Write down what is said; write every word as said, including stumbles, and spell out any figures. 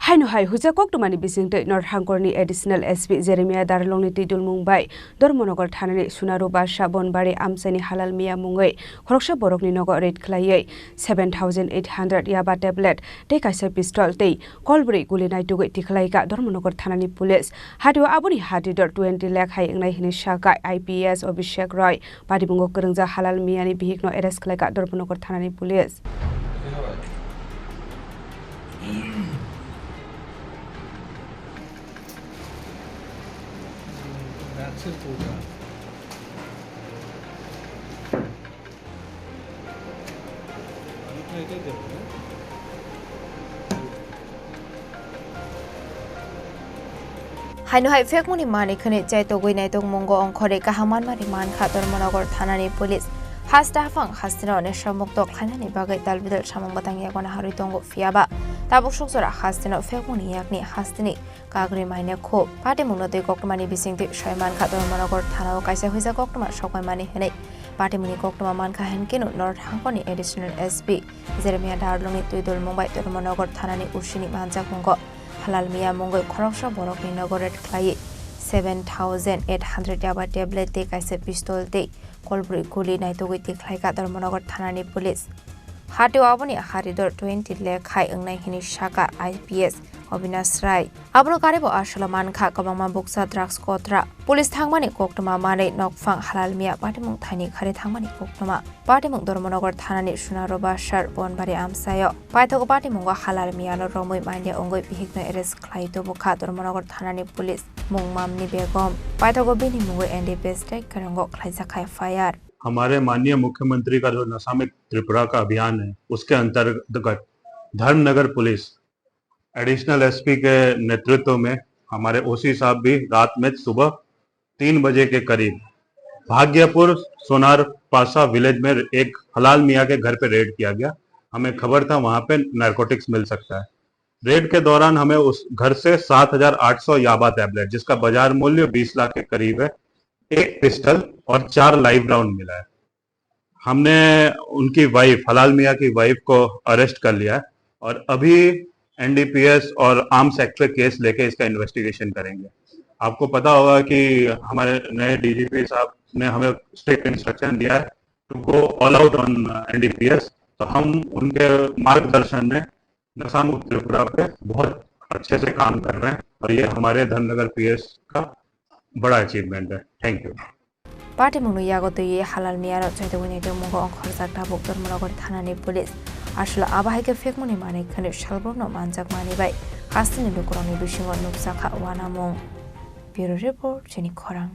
Haino hai huja koktwmani bisingtwi North Hangkorni Additional S P Jeremiah Darlongni twi dulmung bai Dharmanagar thanani Sunaru Basa Bonbari amchaini Halal Miya mungwi khoroksa borokni nogo raid khlaiwi seven thousand eight hundred yaba tablet tei kaisa pistol tei kolbrwi guli naitugwi tikhlaika Dharmanagar thanani police. Hatio aboni hati dor twenty lakh hai wngnai hwnwi saka I P S Abhishek Roy. Patimungo kwrwngjak Halal Miyani bihikno arrest khlaika Dharmanagar thanani police. Haino hai phekmani manwi khwnwi chaitogwi naitokmungo ongkhorwi kaham manmani mankha Dharmanagar thanani police. Hasta haphang hasteno nesha mukto khlainani bagwi dalbidal samung bwtang yago naharwi tongo, phiyaba tabuk sukjora hasteno phekmani yakni hasteni kagri maine kho. Patimungno twi koktwmani bisingtwi soi mankha Dharmanagar thanao kaisa huija koktwma sokmaimani hwnwi. Patimungni koktwma mankha hinkhe no North Hangkoni Additional S P Jeremiah Darlongni twi dulmung bai Dharmanagar thanani usini manjakmungo Halal Miya mungwi khoroksa borokni nogo raid khlaiwi seven thousand eight hundred yaba tablet tei kaisa pistol tei kolbrwi guli naitugwi tikhlaika Dharmanagar thanani police. Hatio aboni haridor twenty lakh hai wngnai hwnwi saka I P S Abhinash Rai. Abono karibo asolo mankha kwbangma bukcha drugs kotra. Police thangmani koktwma manwi nokphang Halal Miya patimung thaini khari thangmani koktwma. Patimung Dharmanagar thanani Sunaru Basar Bonbari amchaio. Paithago patimungo Halal Miyano romwi manya wngwi bihikno arrest khlai tubukha Dharmanagar thanani police. Mungmamni begom. Paithago bini mungwi N D P S tei kwrwngo khlaijakha F I R. हमारे माननीय मुख्यमंत्री का जो नशा मुक्त त्रिपुरा का अभियान है, उसके अंतर्गत धर्मनगर पुलिस एडिशनल एसपी के नेतृत्व में हमारे ओसी साहब भी रात में सुबह तीन बजे के करीब भाग्यपुर सोनार पासा विलेज में एक हलाल मियाँ के घर पे रेड किया गया। हमें खबर था वहाँ पे नारकोटिक्स मिल सकता है। रेड के दौरान हमें उस घर से सात हज़ार आठ सौ याबा टैबलेट, जिसका बाजार मूल्य बीस लाख के करीब है, एक पिस्टल और चार लाइव राउंड मिला है। हमने उनकी वाइफ, हलाल मियाँ की वाइफ को अरेस्ट कर लिया है और अभी एनडीपीएस और आर्म्स एक्ट पे केस लेके इसका इन्वेस्टिगेशन करेंगे। आपको पता होगा कि हमारे नए डीजीपी साहब ने हमें स्ट्रिक्ट इंस्ट्रक्शन दिया है to go all out on NDPS. तो हम उनके मार्गदर्शन में नशा मुक्त त्रिपुरा पे बहुत अच्छे से काम कर रहे हैं और ये हमारे धर्मनगर पीएस का बड़ा अचीवमेंट है। Thank you. Patimungno yago twiwi Halal Miyano chaitogwi naitokmungo ongkhorjak tabuk Dharmanagar thanani police. Aswk abo hai khe phekmani manwi khwnwi salbrumno manjakmani bai hasteni lukurokni bisingo nukjakha uanamung. Bureau Report, Chini Khorang.